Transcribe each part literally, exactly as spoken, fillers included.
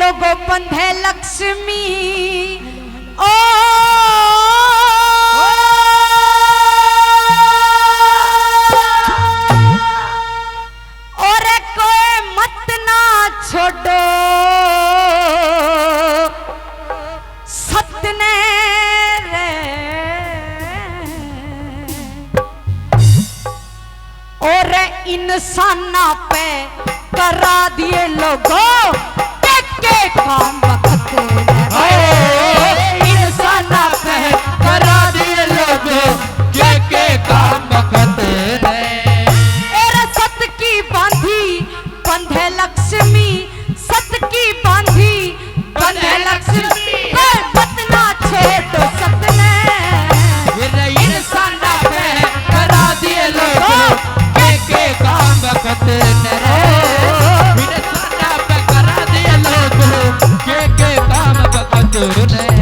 लोगो बंधे लक्ष्मी, ओ, और कोई मत ना छोड़ो सत ने रे। और इंसाना पे करा दिए लोगो के के काम वक्त ने। हाय, इंसाना पे करा दिए लोगो के के काम वक्त ने। एरे सत की बांधी बंधे लक्ष्मी, सत की बांधी बंधे लक्ष्मी, कोई मत ना छोड़ो सत ने। ये रे इंसाना पे करा दिए लोगो के के काम वक्त ने रे। इंसाना पे करा दिए लोगो के के काम वक्त ने।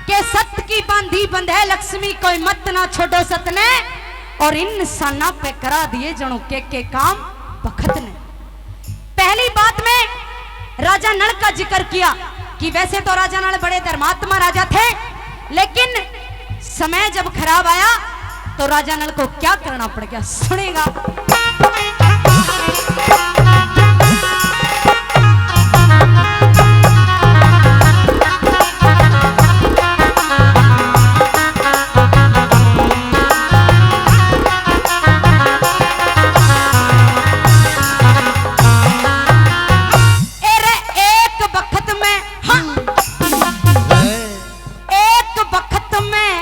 के सत की बांधी बंधे लक्ष्मी, कोई मत ना छोड़ो सत ने। और इंसाना पे करा दिए जणो के के काम बखत ने। पहली बात में राजा नल का जिक्र किया कि वैसे तो राजा नल बड़े धर्मात्मा राजा थे, लेकिन समय जब खराब आया तो राजा नल को क्या करना पड़ गया, सुनेगा। एरे एक बखत में, हाँ, एक बखत में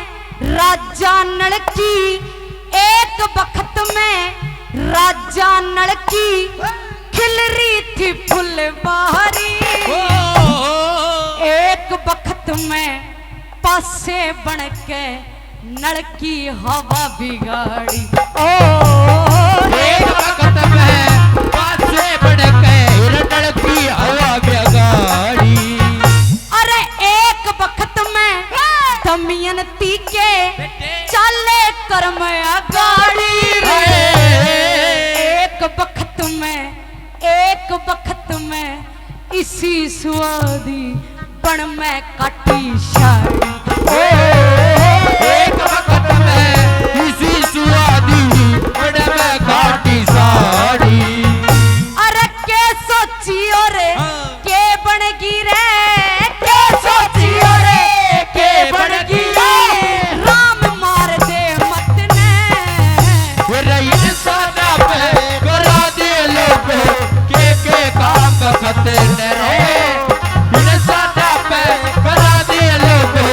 राजा नल की, एक बखत में राजा नल की खिल रही थी फुलबारी। ओ, एक बखत में पासे बन के नल की हवा बिगाड़ी। ओ, एक बखत में पासे बन के नल की हवा बिगाड़ी। अरे एक बखत में दमयंती के चाले कर्म अगाड़ी रे। एक बखत में, एक बखत में इसी सुआदी बन में काटी साड़ी। ओ, एक बखत में इसी सुआदी बन में काटी साड़ी। अरे के सोची और हाँ। के बन गई रे, के सोची और के बन गई रे, राम मार दे मत ने। रे इंसाना पे करा दे लोगो के के काम बखत ने रे। इंसाना पे करा दे लोगो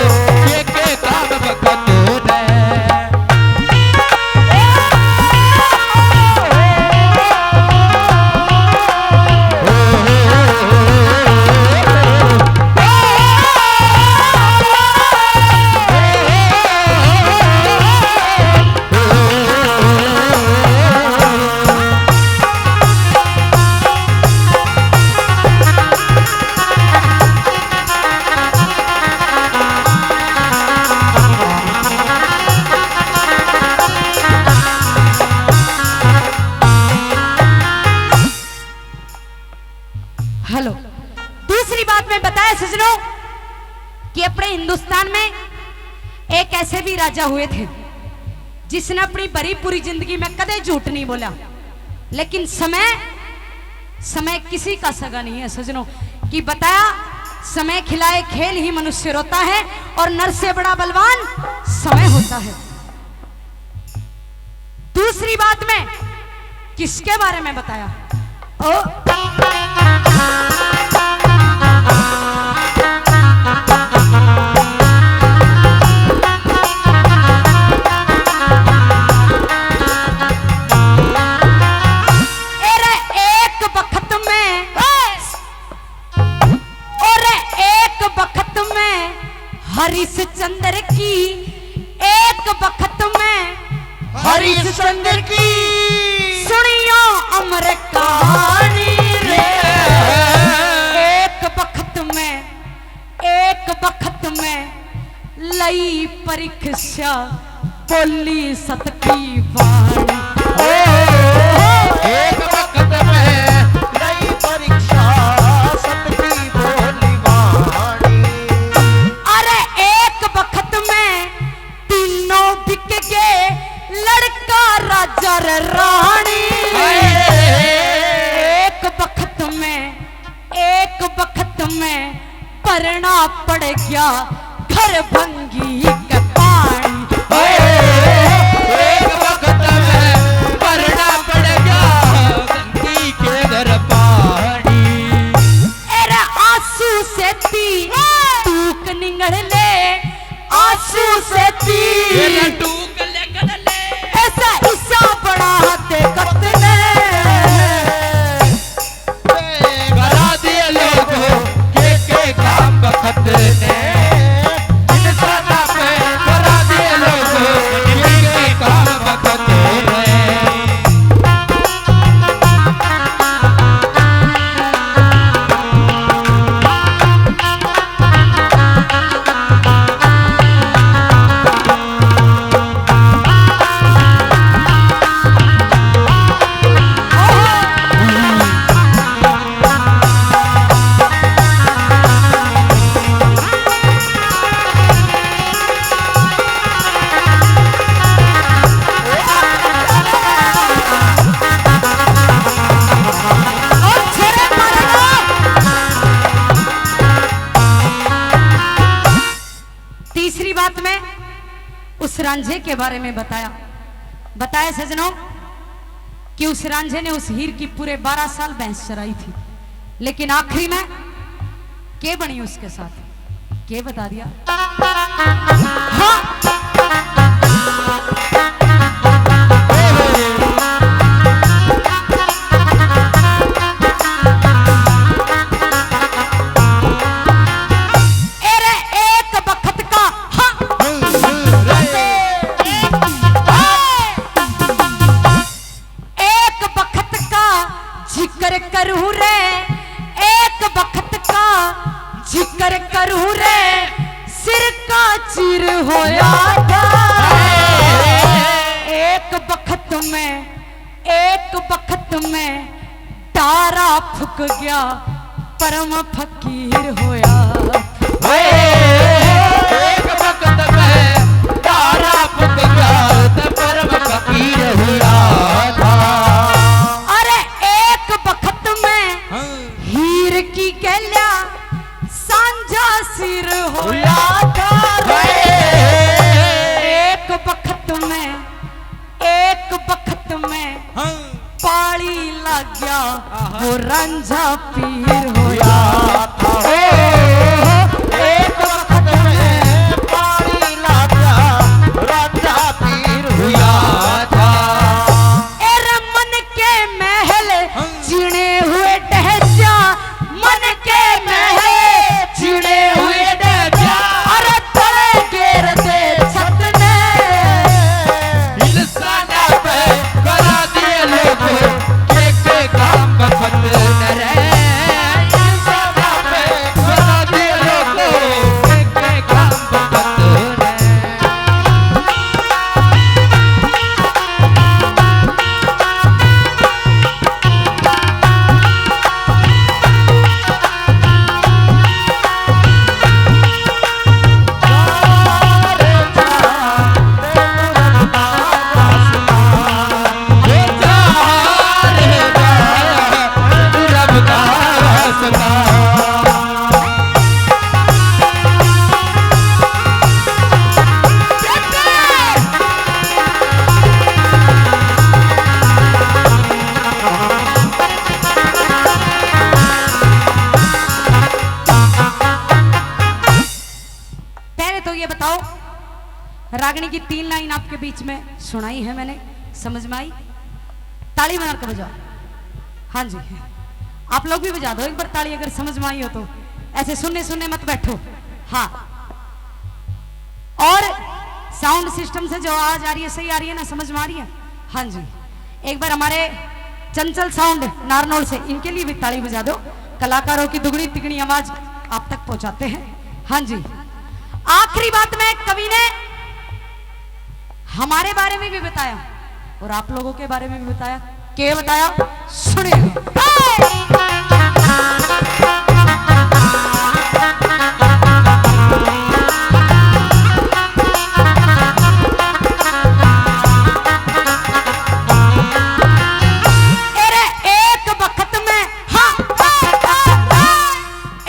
के के काम बखत ने। हेलो, दूसरी बात मैं बताया सजनों कि अपने हिंदुस्तान में एक ऐसे भी राजा हुए थे जिसने अपनी भरी पूरी जिंदगी में कदे झूठ नहीं बोला, लेकिन समय, समय किसी का सगा नहीं है सजनों। कि बताया, समय खिलाए खेल ही मनुष्य रोता है और नर से बड़ा बलवान समय होता है। दूसरी बात मैं किसके बारे में बताया? ओ, अरे एक बखत में, और एक बखत में हरिश्चंद्र की, एक बखत में हरिश्चंद्र की। सुनियो अमर का पानी रे। एक बखत में, एक बखत में लई परीक्षा, बोली सत की वाणी। ओ, एक बखत में लई परीक्षा, सत की बोली वाणी। अरे एक बखत में तीनों बिक गए, लड़का राजा रे रानी। हाय। एक बखत में, एक बखत में भरना पड़ गया घर भंगी के पानी। हाय। एक बखत में भरना पड़ गया भंगी के घर पानी। एरे आंसू से ती तूक निंगड़ ले, आंसू से ती। तेरा टूक लेकर ले। ऐसा ईसा बड़ा हाथे कतने। करा दिए लोगों के, के काम बखत ने। इंसाना पे करा दिए लोगों के, के काम बखत ने। तीसरी बात में उस रांझे के बारे में बताया, बताया सजनों कि उस रांझे ने उस हीर की पूरे बारह साल भैंस चराई थी, लेकिन आखिरी में के बनी उसके साथ, के बता दिया? हाँ। एरे एक बखत का, हाँ। एक बखत का जिक्र करूँ रे, एक बखत का जिक्र करूँ रे, सिर का चीर होया था। एक बखत में, एक बखत में डारा फुक गया, परम फकीर होया। हे, एक बखत में डारा फुक गया, तो परम फकीर होया था। अरे एक बखत में हाँ। हीर की गैल्या सांझा सिर होया था रे। एक बखत में, एक बखत में हाँ। पाली लाग्या आहा। वो रांझा पीर होया था। एक बखत में पाली लाग्या, रांझा पीर होया था। एरे मन के महल हाँ। चिणे हुए ढह जा, मन के महल चिणे हुए ढह जा। अरे तले गेर दे छत ने। इंसाना पे करा दिए लोगों के, के काम बखत न रहे। इंसाना पे करा दिए लोगों के, के काम बखत न रहे। पहले तो ये बताओ, रागनी की तीन लाइन आपके बीच में सुनाई है मैंने, समझ में आई? ताली मार के बजाओ। हाँ जी, आप लोग भी बजा दो एक बार ताली, अगर समझ में आई हो तो। ऐसे सुनने सुनने मत बैठो। हाँ, और साउंड सिस्टम से जो आवाज आ रही है, सही आ रही है ना, समझ में आ रही है? हाँ जी, एक बार हमारे चंचल साउंड नारनौल से, इनके लिए भी ताली बजा दो। कलाकारों की दुगनी तिगनी आवाज आप तक पहुंचाते हैं। हाँ जी, आखिरी बात में कवि ने हमारे बारे में भी बताया और आप लोगों के बारे में भी बताया। के बताया, सुनिए। अरे एक बखत में, हाँ,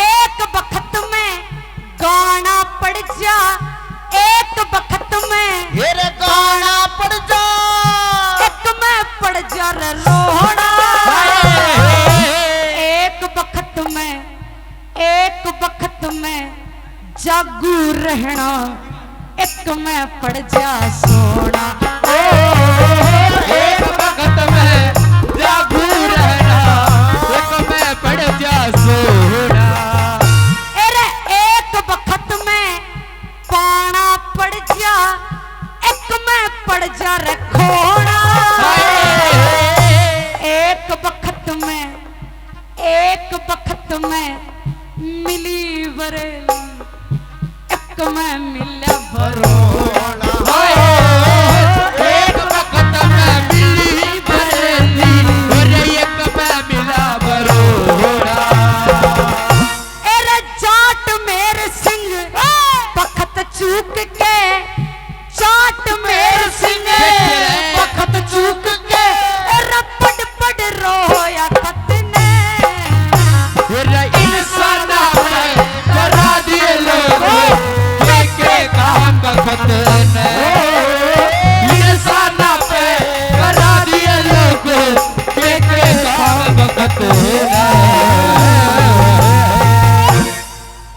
एक बखत में गाना पड़ जा, एक बखत में। हे रे गाना पड़ जा। एक में पड़ जा रे रोड़ा। हाय। एक बखत में, एक बखत में जागू रहना, एक में पड़ जा सोना।